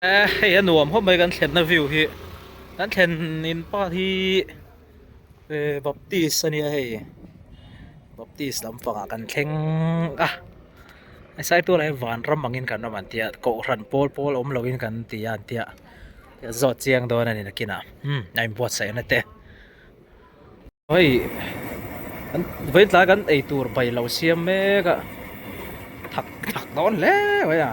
Hei a nuam khawp mai kan thlenna view hi kan thlen in pa hi eh baptist a nia hei baptist lampangah kan thleng a a sai tualah hian vanram angin kan awm an tia kohhran pawl pawl awm loin kan ti a an tia zawt chiang dawn a ni nakinah umm a inbuatsaihna te. Hei an vawiin tlai kan ei tur bai lo siam mek a thak thak dawn hle mai a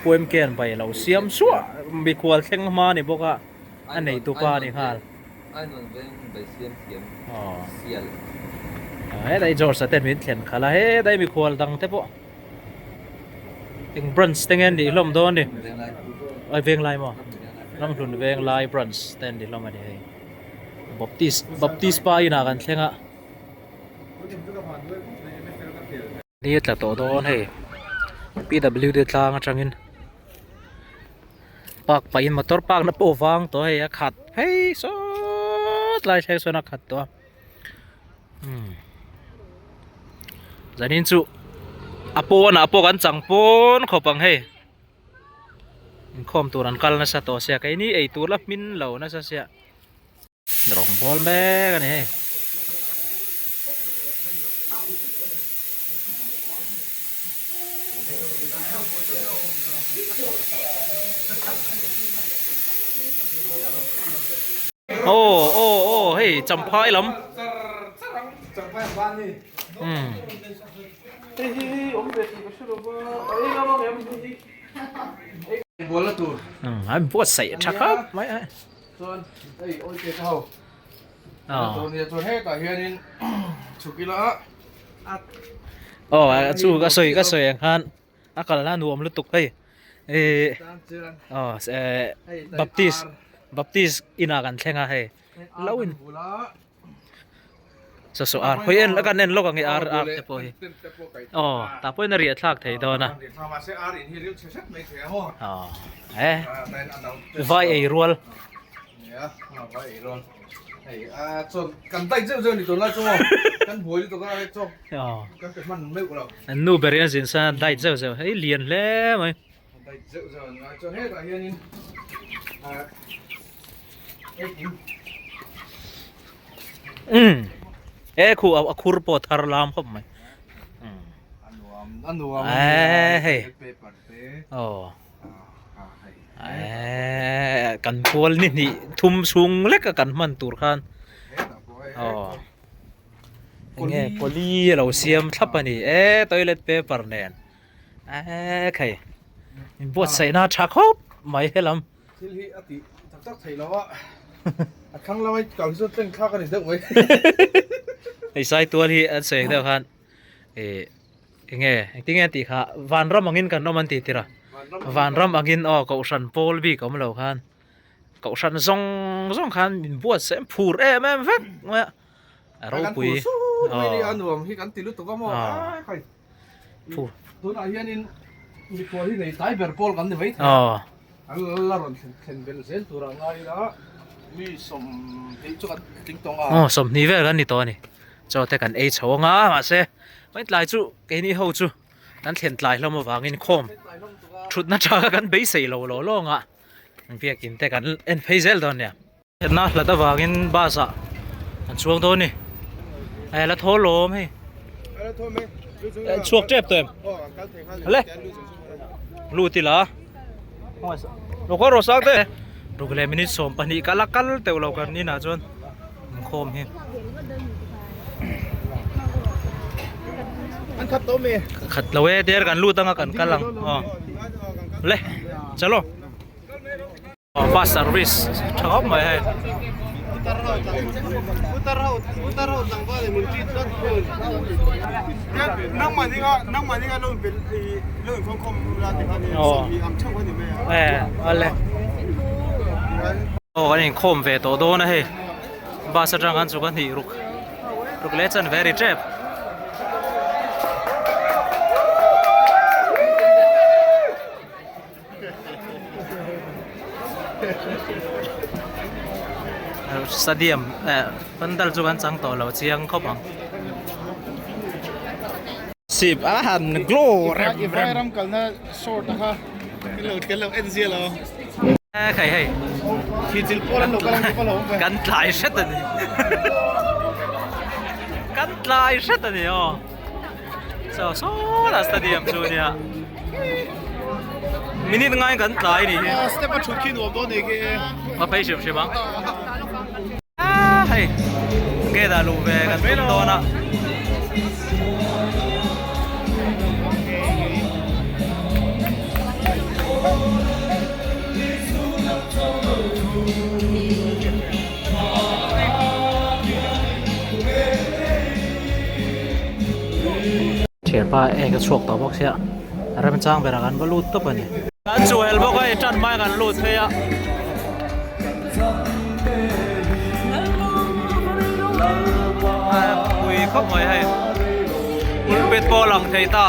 Puem ken bai lo siam suah mikhual thleng hma a ni bawk a a neitu pa a ni nghal aw hetlai George a ten min thlen khalh a hetlai mikhual dang te pawh eng branch te nge an nih hlawm dawn a ni ai venglai maw Ramhlun venglai branch te an ni hlawm a ni hei. Baptist Baptist pa inah kan thleng a ni a tla tawh dawn hei PWD tlang atangin park pahin motor park na pawh vang tawh hei a khat phei sawt lai thleng sawn a khat tawh a umm zanin chu a pawnah pawh kan chang pawn khawp ang hei. Inkhawm tur an kal nasa tawh sia keini ei tur la hmin lo nasa sia rawng bawl mek a ni hei. Aw aw aw hei champhai lam umm. An buatsaih tha khawp mai a. Aw chu ka sawi ka sawi ang khan a kalna nuam lutuk hei ih aw baptist baptist inah kan thleng a hei lo in. Saw saw ar hawi en kan en lawk ang i ar ar te pawh hi aw tah pawhin a riah thlak thei dawn a aw e vai ei rual an nu ber in a zin san a diet zeuh zeuh hei lian hle mai. Umm he khu a khur pawh a thar lam khawp mai eee hei aw eee kan pual ni hnih thum chhung lek a kan hman tur khan aw enge pawli a lo siam thlap a ni e toilet paper nen. Eee khai inbuatsaihna a tha khawp mai helam. Thil hi a tih tak tak theih lo a, a thlang lama i kal hi chuan tleng thlak a ni deuh mai. Hei Saitual hi an sawi ang deuh khan ih enge engtin nge an tih kha vanram angin kan awm an tih tir a, vanram angin aw kohhran pawl bik a awm lo khan kohhran zawng zawng khan min buatsaih an phur em em vek mai a, a ropui. Kan phur sur mai a ni a nuam hi kan ti lutuk a maw a khai. Phu. Tunah hianin mikhual hi nei tlai ber pawl kan ni mai thei a. An la rawn thlen belh zel turah ngai ila mi 20 chu kan tling tawng a. Aw 20 vel kan ni tawh a ni. Chaw te kan ei chho anga mahse mai tlai chu keini ho chu kan thlen tlai hlawm avangin khawm thutna tha kha kan beisei lo law law anga biakin te kan en phei zel dawn nia. Hna hlat avangin bus ah an chuang dawn a ni eh la thaw lawm hei chhuak tep tawh em le lut ila lo khaw rawh sang te ruk leh minute 12 kal a kal teuh lo kan inah chuan inkhawm hi an khat tawh mi khat lo e der kan lut anga kan kal ang aw le chalo. Bus service tha khawp mai hei. Aw kan inkhawm ve tawh dawn a hei bus atang khan chu ka hnih ruk ruk leh chan ve ri tep. Stadium eh pandal chu kan chang tawh lo chiang khawp ang. Sip a han glow rem rem. Vai ram kalna short a kha. Kan lo en zia lo. Khai hei. Khi chil pawl an lo kal ang tih pawh lo awm ve. Kan tlai hret a ni. Kan tlai hret a ni aw. Chaw sawtah stadium chu nia. Minute ngai kan tlai ni hi. Step a thut khi nuam dawn ni khi. A phei hrim hrim ang. Hei gate ah luh ve kan tum dawn a. Thianpa eng ka chhuak tawh bawk sia remchang berah kan va lut tawp a ni. Kan chuhel bawk a i tan hmai kan lut phei a. Pui khawp mai hei pulpit pawh a lang thei ta.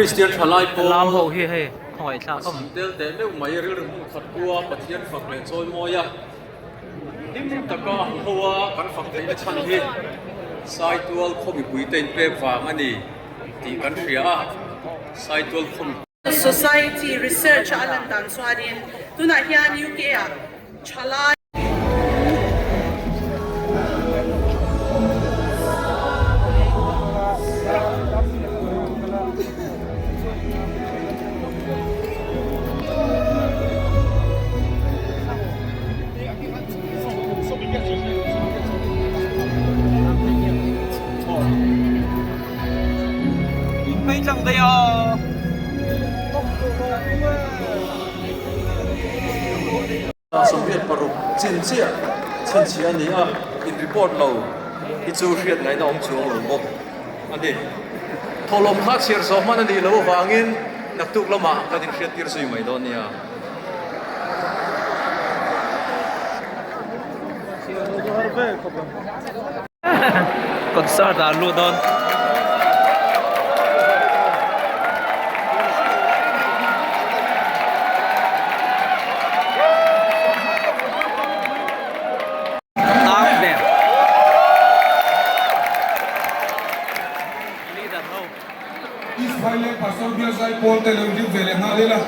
Kristian thalai pawl Lam ho hi hei khawngaih thlak awm. Tel teh meuh mai rilru hmun khat kua Pathian fak leh chawi mawi a, hlim taka ho a kan fak theihna chhan hi Saitual khaw mipuite inpek vang a ni tih kan hria a, Saitual khaw mipui. Society research a lan dan chuanin tunah hian UK ah thalai. 26 chin chiah chhinchhiah a ni a, in report lo hi chu hriat ngaihna awm chuang lo bawk a ni. Thawhlawm kha chhiar zawh hman a nih loh avangin naktuk lamah kan inhriattir zui mai dawn nia. Concert ah lut dawn. Leader ho. East Highland Pastor Bial Zaipawl te lo ding ve leh nghal ila.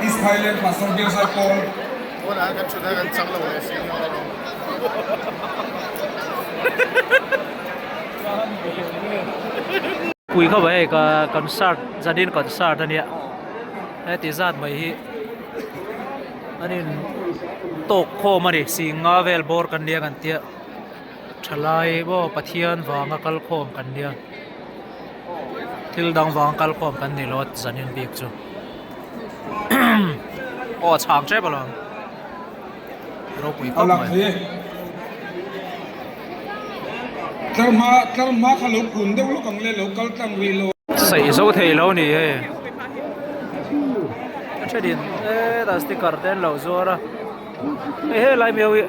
East Highland Pastor Bial Zaipawl. Pui kha hei ka concert zanin concert ania heti zat mai hi an in tawk khawm a ni singa vel bawr kan nia kan tia thalai maw Pathian vanga kal khawm kan nia thil dang vanga kal khawm kan ni lo a zanin bik chu aw a chhang tep alawm ropui khawp mai. Tlarhma tlarhma kha lo kun deuh lawk ang le lo kal tlang rih lo. Saih zo thei lo ni hei a thenin hetah sticker te an lo zuar a hei helai mi ho hi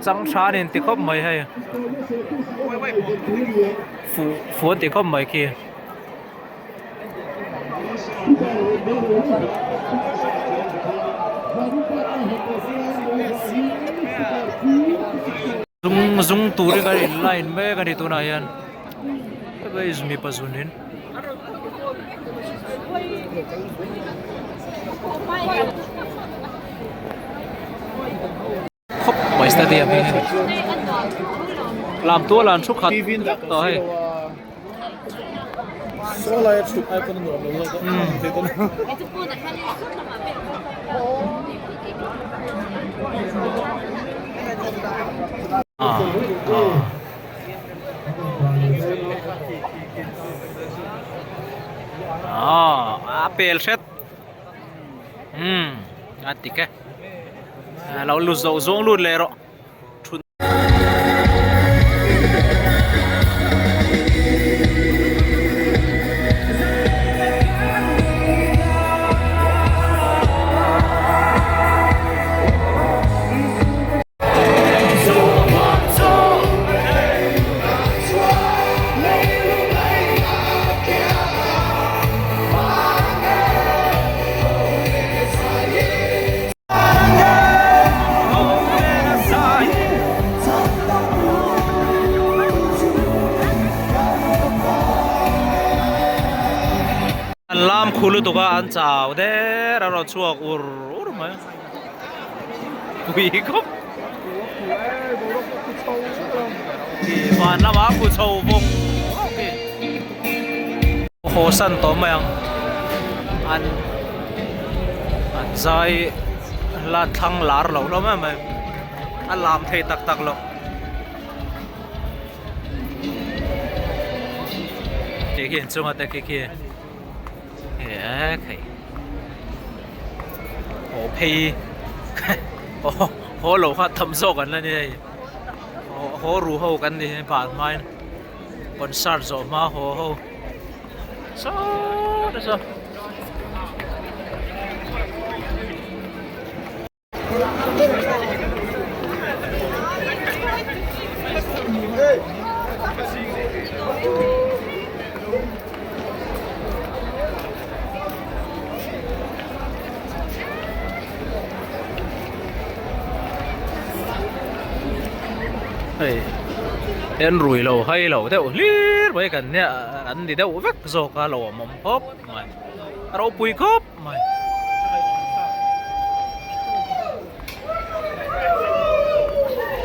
chang tha a ni an ti khawp mai hei fuh fuh an ti khawp mai khi. Zung zung turin kan in line mek a ni tunah hian. Hei mipa zunin. Khawp mai stadium hi hei lam tual an thu khat tawh hei. A pel hret umm a dik e lo lut zawh zawng lut leh rawh. An lam khu lutuk a an chau der a rawn chhuak ur ur mai ui khawp van lamah a khu chho vawng vawng hi haw san tawh mai ang an an zai la thlang lar loh hlawm em mai a lam thei tak tak loh. Khi khi inchunga te khi khi e khai haw phei haw lo kha tham zawk an la ni hei haw ru ho kan ni hei ban hmain concert zawh hma haw ho saw te saw. Hei en rui lo hai lo deuh hlir mai kan nia an ni deuh vek zawk a lo awm awm khawp mai a ropui khawp mai.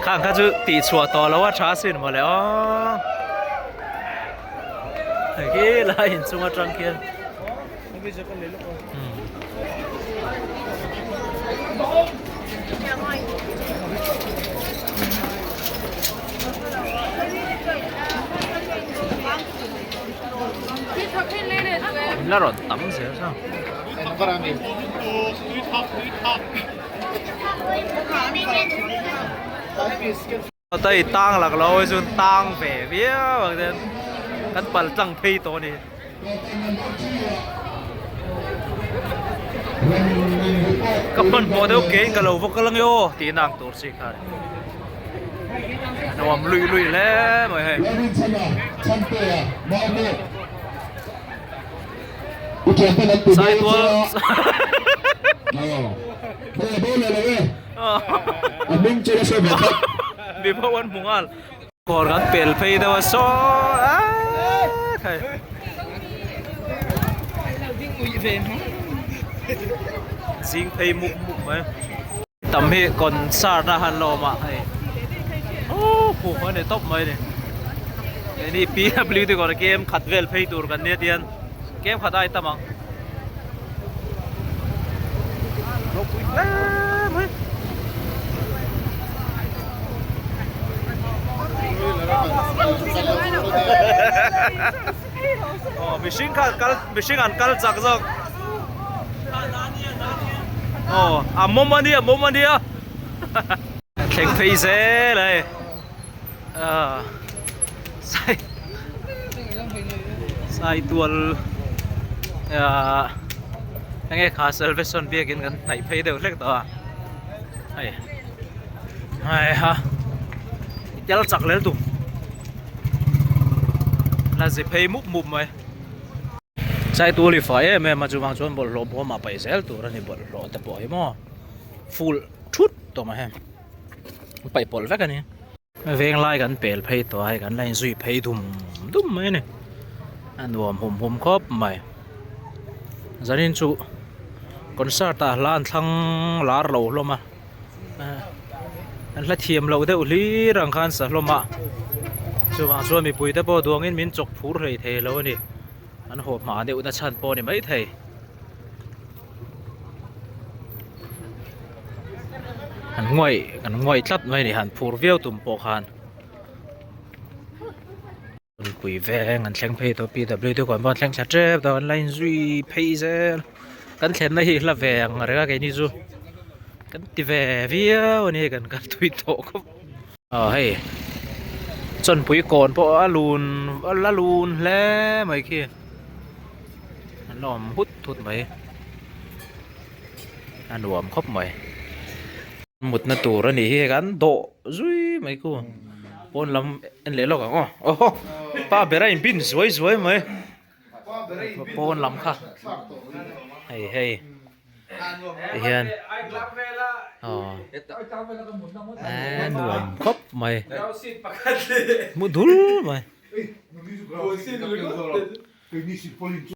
Khang kha chu tih chhuah tawh lo a tha sin mawle aw hei khi lai inchung atang khian. La rawn tam zel sa. Tei tang lak lo hi chuan tang ve viau ang ten kan pal tlang phei tawh a ni. Ka hmanhmawh deuh kein ka lo va kal ange aw tih na ang tur chi kha a ni. Nuam luih luih hle mai hei. Saitual Mi pawh an hmu nghal. Kawr kan pel phei deuh a saw aaa khai. Zing phei mup mup mai. Tam hi concert a han lawm a hei aww huh a ni tawp mai a ni keini PWD kawr game khat vel phei tur kan nia tian game khat ai tam ang ropui hle mai. Aw mihring kha kal mihring an kal chak zawk aw a mawm a nia mawm a nia thleng phei zel a hei ah sai sai tual ah enge kha salvation biakin kan hnaih phei deuh hlek tawh a hei hei ha tel chak lel tum. La zi phei mup mup mai. Chai tur i fai em em a chuvang chuan bawlhhlawh bawm ah paih zel tur a ni bawlhhlawh te pawh hi maw full thut tawh mai hei paih pawlh vek a ni. Veng lai kan pel phei tawh a hei kan la inzui phei dum dum mai a ni. A nuam hum hum khawp mai. Zanin chu concert ah hla an thlang lar lo hlawm a an hla thiam loh deuh hlir ang khan sa hlawm a chuvang chuan mipui te pawh duangin min chawk phur hlei thei lo a ni an haw hma deuh na chhan pawh a ni maithei. An nguai an nguai tlat mai a ni han phur viau tum pawh khan. Pui veng an thleng phei tawh PWD kawn pawh an thleng thla tep tawh an la inzui phei zel kan thlenna hi hla ve ang reng a keini chu kan ti ve viau a ni kan kal tui tawh khawp aw hei chawnpui kawn pawh a lun a la lun hle mai khi an la awm hut hut mai a nuam khawp mai. Mutna tur a nih hi kan dawh zui mai khu pawn lam en leh lawk ang aw aw pa ber a inbin zuai zuai mai pawn lam kha hei hei ti hian aw a nuam khawp mai mu dul mai.